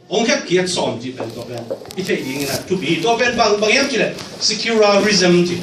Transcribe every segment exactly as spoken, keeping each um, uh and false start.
Hong hep khiat sawm cih pen tua pen i theih dingin a thupi. Tua pen bang, bang hiam cih leh secularism cih.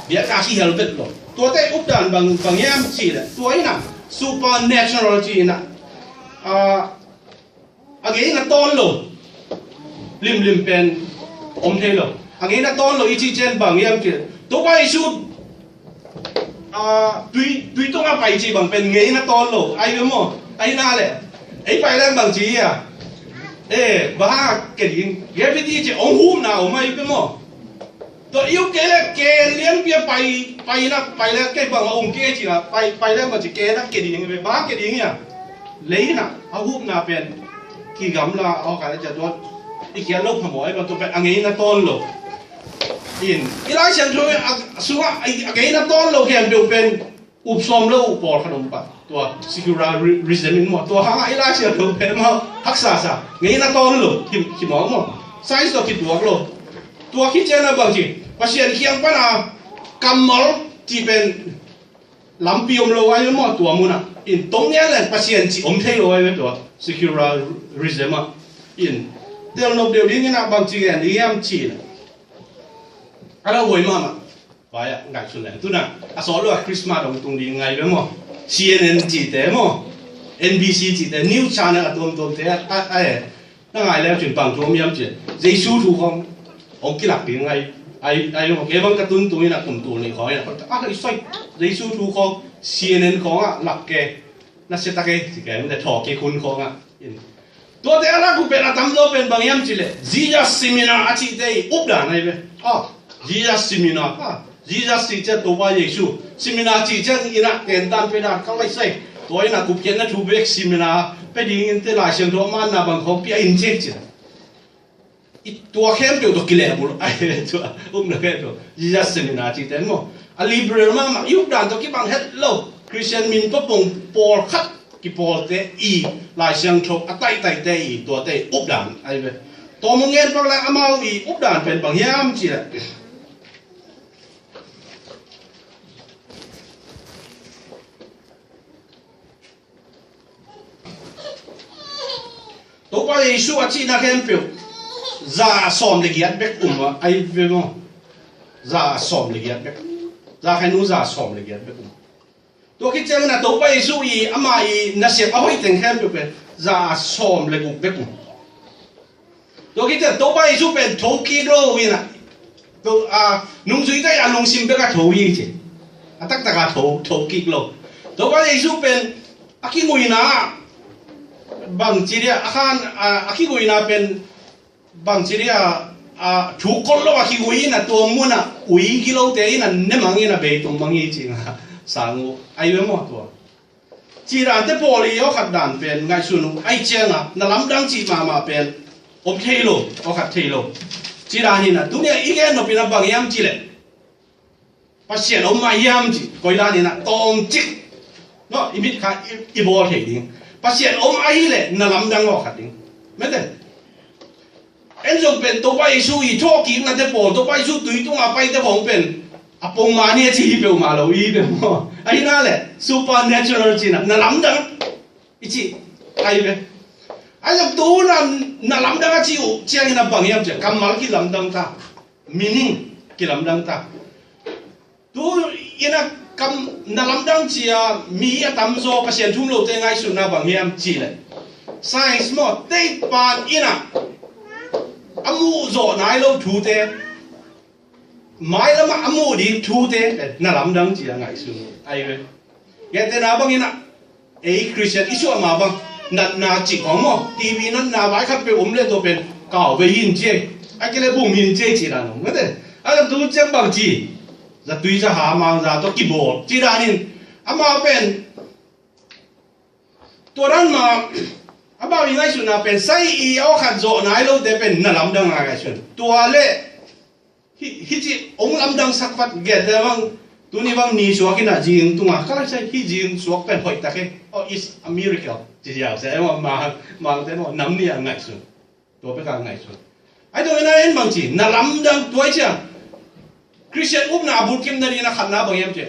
Biakna kihel vet lo. Tuate updan bang, bang hiam cih leh tua in a supernatural cih in a, ah, a ngeina tawn lo. Limlim pen om thei lo. A ngeina tawn lo i cih ciang bang hiam cih leh Topa Jesu, ah, tui, tui tungah pai cih bang pen ngeina tawn lo. Ai ve maw? Ai na leh. Ei pai leng bang ci hi a. Eh, bang hang ke ding. Gravity cih hong hupna om ai ve maw? Tua i uk kei leh ken lianpi a pai, pai na, pai leng kei bang a um kei ci na, pai, pai leng bang ci ken a ke ding ve, bang ke ding hi a. Lei na, a hupna pen. Kigamla, a hawk a leh cia tua. I khiat lo phamawh ai bang tua pen a ngeina tawn lo. In, i Lai Siangtho a, a sungah, a, a ngeina tawn lo khempeuh pen. Up sawm lo uh pawlkhat om pah. Tua secularism in maw. Tua hangah i Lai Siangtho pen maw haksa sa. Ngeina tawn lo. Hi, hi maw maw. Science tawh kituak lo. Tua khit ciang a bang ci. Pasian kiang pan a kammal cih pen lampi om lo ai maw tua mun ah. In tong ngian leng Pasian cih om thei lo ai ve tua. Secularism ah. In. Tel nop deuh dingin a bang ci ngen ding hiam cih leh. A la huai mahmah. Vai ah, ngaihsun leng. Tu na, a sawt lo a Christmas dong tung ding ngai ve maw. C N N cihte maw. N B C cihte, news channel a tuamtuamte, a, a, a, na ngai leng cin bang thu om hiam cih. Jesu thu khawng. Hong kilak ding ngai. Ai, ai, maw. Kei bang ka tun tung in a kum tul nih khawng in a. A, i soi. Jesu thu khawng. C N N khawng ah, lak ke. Na sia tak e, ci ke, na thawk kik hun khawng ah. In. Tuate a lak uh pen a tamzaw pen bang hiam cih leh, Jesus seminar a cihte i updan ai ve. Ah, Jesus seminar, ah, Jesus cih ciang Topa Jesu. Seminar cih ciang in a tentan pia dan kal lai sai. Tua in a gupkhiatna thu bek seminar pia dingin te Lai Siangtho a manna bang khawng pia in cih cih. I tua khempeuh tawh kilehbulh ai ve tua, upna khempeuh. Jesus seminar cihte maw. A liberal mahmah, i updan tawh kibang het lo. Christian min papong pawlkhat kipawlte i Lai Siangtho a taihtaihte i tuate i updan ai ve. Tua mu ngen pak leng amau i updan pen bang hiam cih leh. Topa Jesu a cihna khempeuh za sawm le giat bek um a, ai ve maw? Za sawm le giat bek. Za khainu za sawm le giat bek um. Tua khit ciangin a Topa Jesu i ama i nasep a hoih teng khempeuh pen za sawm le guk bek um. Tua khit ciang Topa Jesu pen thokik lo in a. To, a, nungzuite a lungsim bek a tho hi ci. A taktak a tho, thokik lo. Topa Jesu pen a kinguina bangci dia, a khan, a, a kinguina pen bangci dia, a, thu kol lo a kingui in a tua mun a ui gilote in a ne mang in a beitung mang hi ci nga sang uh. Ai ve maw tua. Cidante pawl i awkhat dan pen ngaihsun uh, ai cianga na lamdang cih mahmah pen om thei lo, awkhat thei lo. Cidan hi na, tunia i gen nop in a bang hiam cih leh. Pasian om mah hiam cih, koi dan hi na, tawmcik. No, i mit kha i, i bawl thei ding. Pasian om ahih leh na lamdang awkhat ding. Mete. En zong pen Topa Jesu i thawhkiknate pawl, Topa Jesu tui tunga paite pawl pen a pongmawh ni a ci hi peuhmah lo i hi peuhmah. Ahih nak leh supernatural cihna, na lamdang i cih ahi ve. Ahi zong tu na, na lamdang a cih uh ciangin a bang hiam cih leh kammal kilamdang ta, meaning kilamdang ta. Tu in a kam na lamdang cia mi a tamzaw Pasian thu um lote ngaihsutna bang hiam cih leh, science maw, teitpan in a a muh zawh nai lo thute, mailam ah a muh ding thute na lamdang cia ngaihsun ahi ve. Gentehna bangin a ei Christian i suah ma bang natna cih khawng maw, T V natna vai khat peuh om leh tua pen kau vei hi in ci ei, a kei leh bum hi in ci ei cih dan om mete. A zong tu ciang bang ci, zatui zaha mangza tawh kibawl cih dan in amau pen tua dan mah amau i ngaihsutna pen sai i awkhat zawh nai lote pen na lamdang a ngaihsun. Tua leh Hi, hi ci hong lamdang sak vat, gentehna bang, tuni bang ni suak in a zing tunga, ka lai sai hi zing suak pen hoih tak e. Oh, it's a miracle. Ci ziau se, eh, ma, ma, ma, te maw, nam ni a ngaihsun. Tua pek a ngaihsun. Ai, tua in a en bang ci, na lamdang tua i cia. Christian upna a bulkimna ding na khatna bang hiam ci.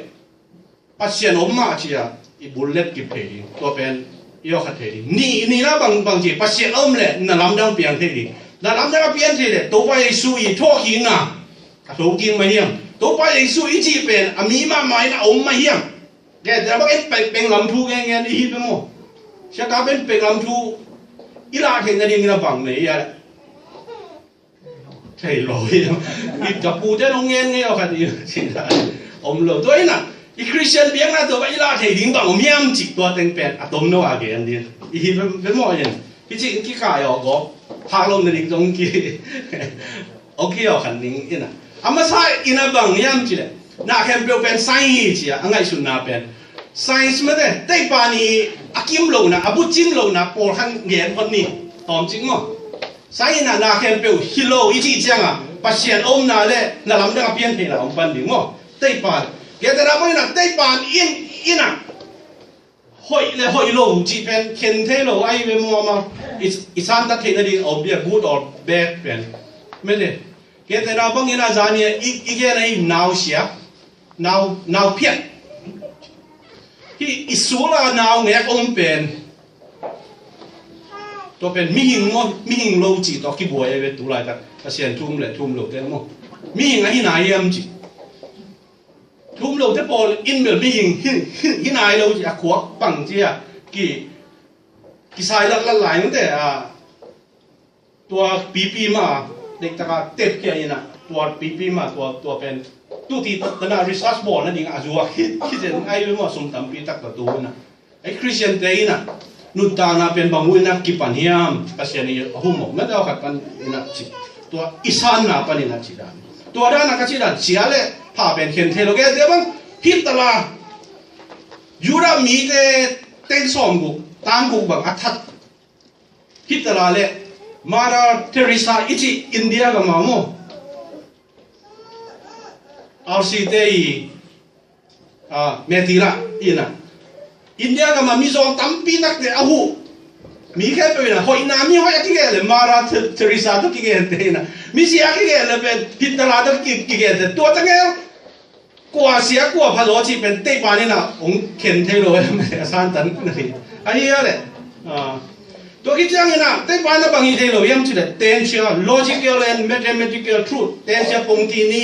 Pasian om mah cia, i bul let kip thei ding. Tua pen, I awkhat thei ding. Ni, nihna bang, bang ci, Pasian a om leh na lamdang piang thei ding. Na lamdang a piang thei leh Topa Jesu i thawhkikna a tho kik mah hiam? Topa Jesu i cih pen a mi mahmah in a om mah hiam? Kei te a bang en peng, peng lam thu ngen ngen i hi pe maw? Sia ka pen peng lam thu i lah theih nading in a bang nei a. Thei lo hi. I ka pute nong ngen ngei aw khat i cih dan om lo. Tua inah i Christian biakna tua bang i lah thei ding bang om hiam cih tua teng pen a tom no a gen ding. I hi ve maw in. Hi cih in kikai aw gawp. Phak lo na ding zong ki. Ok hi aw khat ding inah. A masa inah bang hiam cih leh na khempeuh pen science hi ci a, a ngaihsutna pen. Science mate, teipan i a kim lohna, a bucim lohna, pawl khan gen phot ni. Tawmcik maw? Science inah na khempeuh hi lo i cih ciangah Pasian omna le na lamdang a pian theihna om pan ding maw? Teipan. Kei te na maw inah teipan in, inah hoih le hoih lo cih pen khen thei lo ai ve maw maw? I, i santak theih nading a om bia good or bad pen. Mele. Kei te na bang inah zani i, i gen a i nausia. Nau, nau phiat. Hi i sula nau ngek om pen. Tua pen mihing maw, mihing lo cih tua kibuai a ve tulaitak. Pasian thum le thum lo te maw. Mihing a hi nai hiam cih. Thum lo te pawl in bel mihing hi, hi, hi nai lo cih a khuak pang cih a. Ki, kisai latlat lai mate a. Tua pipi ma, dektaka tep kia ina, tua pipi ma, tua, tua pen. Tu ti tana research bawl na ding a zuak hit, hit zen ai ma sum tampi tak ta tu ina. Ai Christian te ina, nuntakna pen bang ina kipan hiam, Pasian i a hum mawk, na dau khat pan ina ci. Tua i sanna pan ina ci dan. Tua dan a ka ci dan, sia le pha pen khen thei lo ke, te bang, hit tala. Judah mi te, teng sawm guk, tang guk bang a that. Hitala le Mother Teresa i cih India gama maw? R C te i, ah, Metila ina. India gama mizawng tampi takte a huh. Mi khempeuh ina hoihna mi hoih a kigen le Mother Te-, Teresa tawh kigente ina. Mizia kigen le pen Hitala tawh ki-, kigente. Tua tangel. Kua sia kua pha zaw cih pen teipan ina hong khen thei lo em a santan na hi. A hi a le. Ah. Tua khit ciang ina teipan a bang hi thei lo hiam cih le tensia logical and mathematical truth. Tensia pongti ni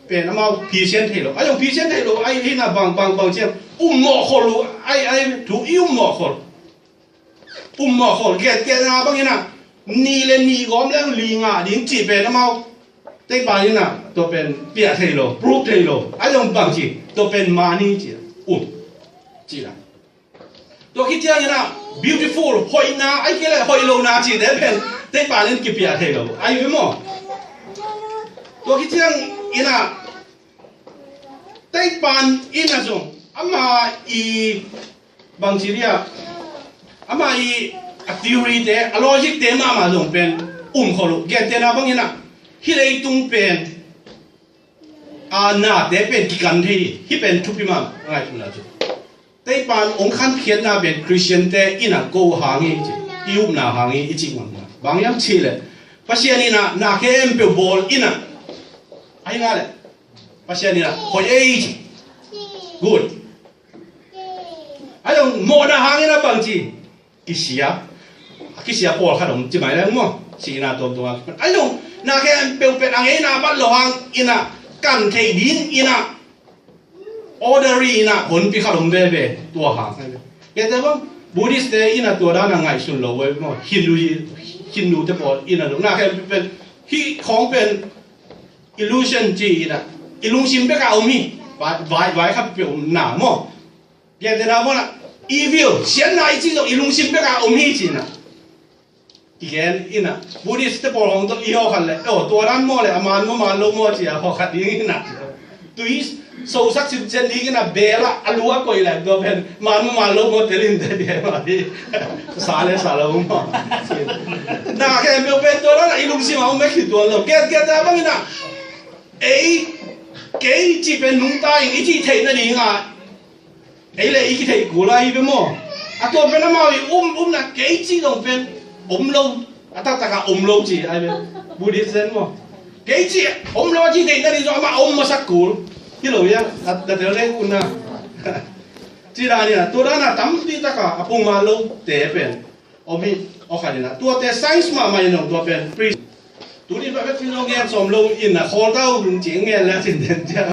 pen amau phisian thei lo. A zong phisian thei lo ai hina bang bang bang ciang um mawh khol uh ai ai thu i um mawh khol. Um mawh khol, giatgiatna bang ina, ni le ni gawm le li ngah ding cih pen amau. Teipan ina, tua pen piah thei lo, proof thei lo. A zong bang ci, tua pen mani ci, um. Ci la. Tua khit ciang ina, beautiful, hoihna, ai kei le hoih lona ci te pen, teipan in kipiah thei lo. Ai ve maw? Tua khit ciang ina, teipan ina zong, ama i bang ci dia, ama i a theory te, a logic te mahmah zong pen um khol uh. Gentehna bang ina, hi leitung pen, a nate pen kikan thei, hi pen thupi mahmah, ngaihsutna cu. Teipan ong khankhiatna pen Christian te ina ko hang hi ci, i upna hang hi i ci ngamna. Bang hiam ci le, Pasian ina na khempeuh bawl ina, ai nga le, Pasian ina hoih ei ci. Good. Ai zong mawhna hangin a bang ci. Kisia. A kisia pawlkhat om ci mai leng maw. Sihna tuamtuam a. Ai zong na khempeuh pen a ngeina bat lo hang ina kan thei ding ina. Order ina honpi khat om veve. Tua hang. Kei te bang Buddhist te ina tua dan a ngaihsun lo ve maw. Hindu hi, Hindu te pawl ina lo. Na khempeuh pen hi khawng pen illusion ci ina, i lungsim bek a om hi, vai, vai, vai khat peuh na maw. Gentehna maw na, evil, siatna i ci zong i lungsim bek a om hi ci na. Kigen ina, Buddhist te pawl hong tawh i hawh khat le, oh, tua dan maw le, a man maw man lo maw ci a hawh khat ding ina. Tui sosak sinsen ding ina, bel a, a lu a koih le, tua pen, man maw man lo maw tel in te ding a hi. Sa le sa lo maw. Na khempeuh pen tua dan a i lungsim a om bek hi tuan lo. Get, get a bang ina. Ei, kei cih pen nungta in i cih theih nading a, ei le i kitheih kul a hi ve maw? A tua pen amau i um, umna kei cih zong pen om lo, a taktak a om lo cih a hi ve. Buddhist zen maw? Kei cih om lo a cih theih nading zong amah om masak kul. Hi lo ia, a, a tel le kun na. Ci dan in ah, tua dan a tampi tak a a pung man lote pen om hi, aw khat in ah, tuate science mahmah in ah tua pen pri. Tuni pa bek thin zong gen sawm lo in ah, khawl ta uh, lungcing gen le cin den cia.